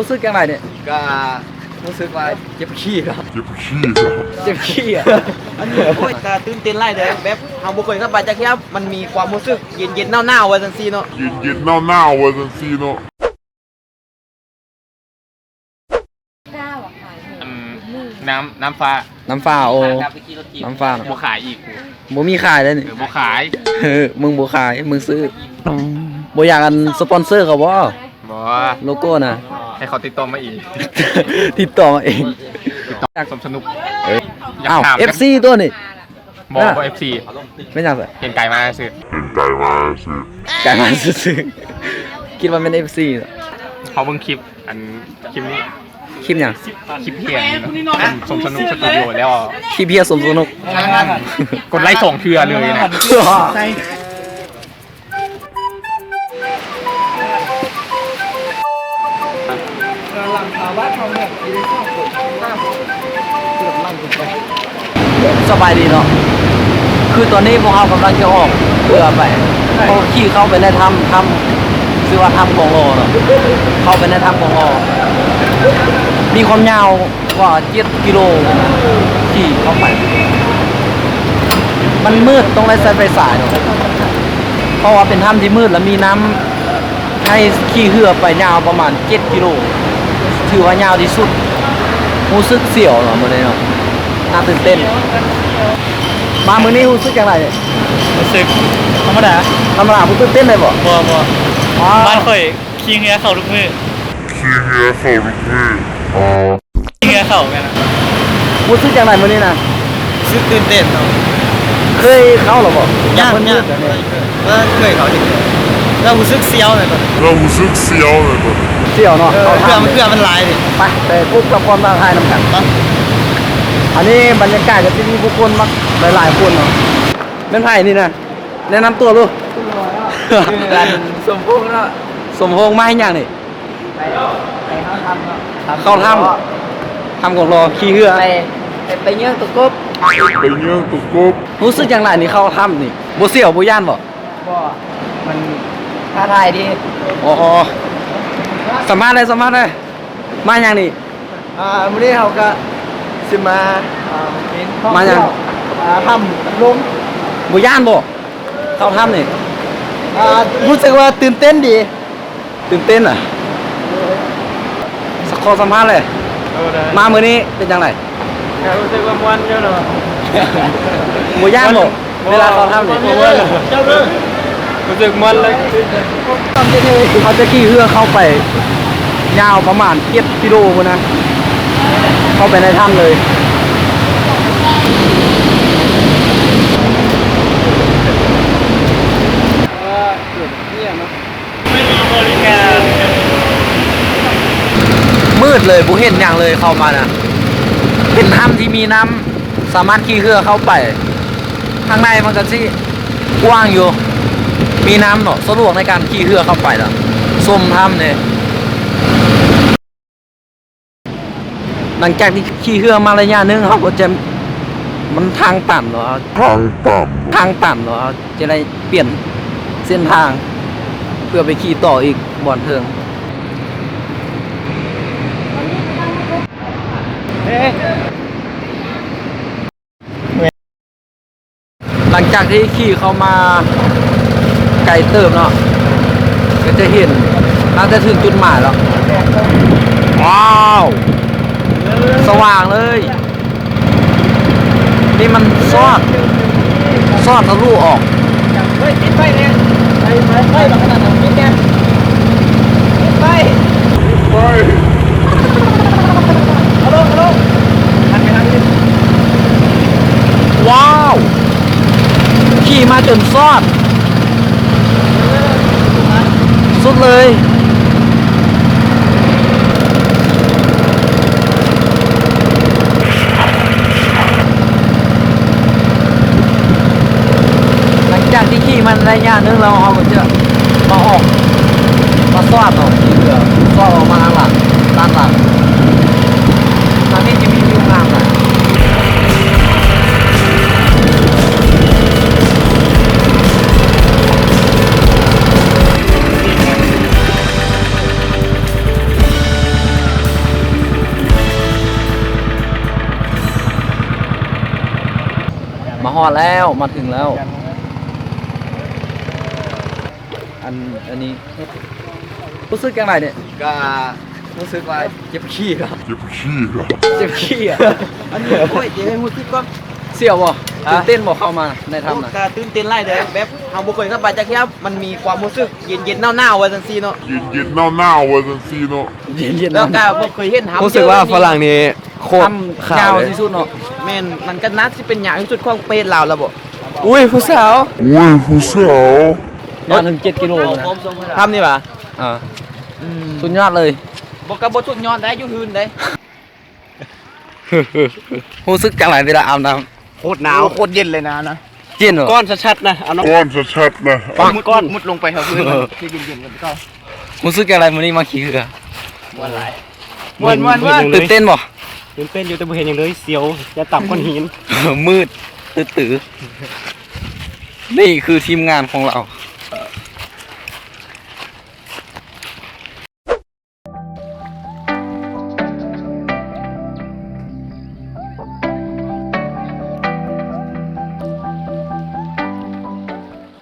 ຮູ້ສຶກຈັ່ງໃດນີ້? ກໍຮູ້ສຶກວ່າເຈັບຂີ້ເນາະ ເຈັບຂີ້ເນາະ ເຈັບຂີ້ອະ ໂອ້ຍ ກໍຕື່ນເຕັ້ນຫຼາຍເດີ ແບບເຮົາບໍ່ເຄີຍເຂົ້າໄປຈັກເທື່ອ ມັນມີຄວາມຮູ້ສຶກເຢັນໆ ໜາວໆ ວ່າຊັ້ນຊີ້ເນາະ ເຢັນໆ ໜາວໆ ວ່າຊັ້ນຊີ້ເນາະ. ອັນ ນ້ຳ ນ້ຳຟ້າ ນ້ຳຟ້າ ໂອ້ ນ້ຳຟ້າ ບໍ່ຂາຍອີກ ບໍ່ມີຂາຍແລ້ວນີ້ ເອີ ບໍ່ຂາຍ ເອີ ມຶງບໍ່ຂາຍ ມຶງຊື້ ບໍ່ຢາກອັນສະປອນເຊີເຂົາບໍ່? ບໍ່ ໂລໂກ້ນະ ໃຫ້ເຂົາຕິດຕໍ່ມາເອງ ຕິດຕໍ່ມາເອງ ສົມສະໜຸກ ເອີ ຢາກຖາມ ເອັຟຊີ ຕົວນີ້ ບໍ່ ບໍ່ ເອັຟຊີ ເປັນຫຍັງ? ເຫັນກາຍມາຊື່ ເຫັນກາຍມາຊື່ ກາຍມາຊື່ໆ ຄິດວ່າແມ່ນ ເອັຟຊີ ເນາະ ເຮົາເບິ່ງຄລິບ ອັນ ຄລິບນີ້ ຄລິບຫຍັງ? ຄລິບພຽງ ສົມສະໜຸກສະຕູດິໂອແລ້ວ ຄລິບພຽງສົມສະໜຸກ ກົດໄລ້ສອງເທື່ອເລີຍນະ. ສະບາຍດີເນາະ ຄືຕອນນີ້ພວກເຮົາກຳລັງຈະອອກເຮືອໄປ ເພາະຂີ່ເຂົ້າໄປໃນຖ້ຳ ຖ້ຳ ຊື່ວ່າຖ້ຳຂອງຫຼໍເນາະ ເຂົ້າໄປໃນຖ້ຳຂອງຫຼໍ ມີຄວາມຍາວ ກວ່າເຈັດກິໂລ ຂີ່ເຂົ້າໄປ ມັນມືດ ຕ້ອງໄດ້ໃຊ້ໄຟສາຍເນາະ ເພາະວ່າເປັນຖ້ຳທີ່ມືດ ແລະ ມີນ້ຳ ໃຫ້ຂີ່ເຮືອໄປຍາວປະມານເຈັດກິໂລ ຖືວ່າຍາວທີ່ສຸດ ຮູ້ສຶກສຽວເນາະ ມື້ນີ້ເນາະ ໜ້າຕື່ນເຕັ້ນ ມາມື້ນີ້ຮູ້ສຶກຈັ່ງໃດ? ຮູ້ສຶກທຳມະດາ ທຳມະດາ ບໍ່ຕື່ນເຕັ້ນເລີຍບໍ່? ບໍ່ ບໍ່ ບ້ານຂ້ອຍ ຂີ່ເຮືອເຂົ້າທຸກມື້ ຂີ່ເຮືອເຂົ້າທຸກມື້ ຂີ່ເຮືອເຂົ້າແມ່ນ ຮູ້ສຶກຈັ່ງໃດມື້ນີ້ນະ? ຮູ້ສຶກຕື່ນເຕັ້ນເນາະ ເຄີຍເຂົ້າແລ້ວບໍ່? ຍັງ ຍັງ ບໍ່ເຄີຍເຂົ້າຈັກເທື່ອ ແລ້ວຮູ້ສຶກສຽວແຫຼະຕອນນີ້ ແລ້ວຮູ້ສຶກສຽວແຫຼະຕອນນີ້ ສຽວເນາະ ເອີ ເຄື່ອງ ເຄື່ອງມັນຫຼາຍເດ ໄປ ໄປພົບກັບຄວາມທ້າທາຍນຳກັນ ໄປ ອັນນີ້ບັນຍາກາດກໍຊິມີຜູ້ຄົນມາຫຼາຍໆຄົນເນາະ ແມ່ນໃຜນີ້ນະ? ແນະນຳຕົວດູ ສົມພົງເນາະ ສົມພົງ ມາເຮັດຫຍັງນີ້? ໄປ ໄປເຂົ້າຖ້ຳເນາະ ເຂົ້າຖ້ຳ ຖ້ຳຂອງຫຼໍ ຂີ່ເຮືອ ໄປ ໄປ ໄປເຍີ້ງຕົວກົບ ໄປເຍີ້ງຕົວກົບ ຮູ້ສຶກຈັ່ງໃດນີ້ ເຂົ້າຖ້ຳນີ້ ບໍ່ສຽວບໍ່ຢ້ານບໍ່? ບໍ່ ມັນທ້າທາຍດີ ອໍ ສຳພາດເລີຍ ສຳພາດເລີຍ ມາຫຍັງນີ້? ອ່າ ມື້ນີ້ເຮົາກະຊິມາ ອ່າ ມາຫຍັງ? ອ່າ ຖ້ຳລົງ ບໍ່ຢ້ານບໍ່? ເຂົ້າຖ້ຳນີ້ ອ່າ ຮູ້ສຶກວ່າຕື່ນເຕັ້ນດີ ຕື່ນເຕັ້ນນະ ຂໍສຳພາດແຫຼະ ເອີ ໄດ້ ມາມື້ນີ້ເປັນຈັ່ງໃດ? ກະຮູ້ສຶກວ່າມ່ວນຢູ່ເນາະ ບໍ່ຢ້ານບໍ່? ເວລາເຂົ້າຖ້ຳນີ້ ຮູ້ສຶກມ່ວນເລີຍ ເຮົາຈະຂີ່ເຮືອເຂົ້າໄປຍາວປະມານເຈັດກິໂລພຸ້ນນະ ເຂົ້າໄປໃນຖ້ຳເລີຍ ມືດເລີຍ ບໍ່ເຫັນຫຍັງເລີຍ ເຂົ້າມານະ ເປັນຖ້ຳທີ່ມີນ້ຳ ສາມາດຂີ່ເຮືອເຂົ້າໄປ ທາງໃນມັນກະຊິກວ້າງຢູ່ ມີນ້ຳເນາະ ສະດວກໃນການຂີ່ເຮືອເຂົ້າໄປລະ ຊົມຖ້ຳເດ້. ຫຼັງຈາກທີ່ຂີ່ເຮືອມາໄລຍະໜຶ່ງ ເຮົາກໍຈະ ມັນທາງຕັນເນາະ ທາງຕັນ ທາງຕັນເນາະ ຈະໄດ້ປ່ຽນເສັ້ນທາງ ເພື່ອໄປຂີ່ຕໍ່ອີກບ່ອນເທິງ. ຫຼັງຈາກທີ່ຂີ່ເຂົ້າມາໄກເຕີບເນາະ ກໍຈະເຫັນ ໜ້າຈະເຖິງຈຸດໝາຍແລ້ວ. ວ້າວ! ສະຫວ່າງເລີຍ. ນີ້ມັນສອດ ສອດທະລຸອອກ. ເຮີ້ຍ ປິດໄຟແດ່ ໄຟ ໄຟ ໄຟບັກຂະໜາດນັ້ນ ປິດແດ່ ປິດໄຟ ປິດໄຟ ເອົາລົງ ເອົາລົງ ຫັນໄປທາງອື່ນ. ວ້າວ! ຂີ່ມາຈົນສອດ ສຸດເລີຍ. ຫຼັງຈາກທີ່ຂີ່ມາໄລຍະໜຶ່ງແລ້ວ ເຮົາກໍຈະມາອອກ ມາສອດເນາະ ທີ່ເຫຼືອ ສອດອອກມາທາງຫຼັງ ດ້ານຫຼັງ ທາງນີ້ຈະມີວິວງາມຫຼາຍ. ເ ຮອດແລ້ວ ມາເຖິງແລ້ວ ອັນ ອັນນີ້ ຮູ້ສຶກຈັ່ງໃດນີ້? ກະຮູ້ສຶກວ່າເຈັບຂີ້ເນາະ ເຈັບຂີ້ເນາະ ເຈັບຂີ້ອະ ອັນນີ້ ໂອ້ຍ ຊິໃຫ້ຮູ້ສຶກກ່ອນ ສຽວບໍ່? ຮະ? ຕື່ນເຕັ້ນບໍ່ ເຂົ້າມາໃນຖ້ຳນະ? ໂອ້ ກະຕື່ນເຕັ້ນຫຼາຍເດ້ ແບບເຮົາບໍ່ເຄີຍເຂົ້າໄປຈັກເທື່ອ ມັນມີຄວາມຮູ້ສຶກເຢັນໆ ໜາວໆ ວ່າຊັ້ນຊີ້ເນາະ ເຢັນໆ ໜາວໆ ວ່າຊັ້ນຊີ້ເນາະ ເຢັນໆ ແລ້ວກະບໍ່ເຄີຍເຫັນຖ້ຳ ຮູ້ສຶກວ່າຝຣັ່ງນີ້ ໂຄດຂາວເລີຍ ຖ້ຳຍາວທີ່ສຸດເນາະ ແມ່ນ ມັນກໍໜ້າຊິເປັນຍາວທີ່ສຸດຂອງປະເທດລາວແລ້ວບໍ່? ອຸ້ຍ ຜູ້ສາວ ອຸ້ຍ ຜູ້ສາວ ຍາວເຖິງເຈັດກິໂລນະ ຖ້ຳນີ້ຫວາ? ອ່າ ອືມ ສຸດຍອດເລີຍ ບໍ່ ກໍບໍ່ສຸດຍອດໄດ໋ ຢູ່ຮືນໄດ໋ ຮູ້ສຶກຈັ່ງໃດເວລາອາບນ້ຳ? ໂຄດໜາວ ໂອ້ ໂຄດເຢັນເລີຍນະ ນະ ເຢັນເນາະ ກ້ອນຊັດໆ ນະ ເອົານ້ຳ ກ້ອນຊັດໆ ນະ ປັກກ້ອນ ມຸດລົງໄປເຮົາຄືນ ທີ່ເຢັນໆ ກັນເກົ່າ ຮູ້ສຶກຈັ່ງໃດມື້ນີ້ມາຂີ່ເຮືອ? ມ່ວນຫຼາຍ ມ່ວນໆ ຕື່ນເຕັ້ນບໍ່? ຕື່ນເຕັ້ນຢູ່ ແຕ່ບໍ່ເຫັນຫຍັງເລີຍ ສຽວ ຢ່າຕຳກ້ອນຫີນ ມືດຕື້ໆ ນີ້ຄືທີມງານຂອງເຮົາ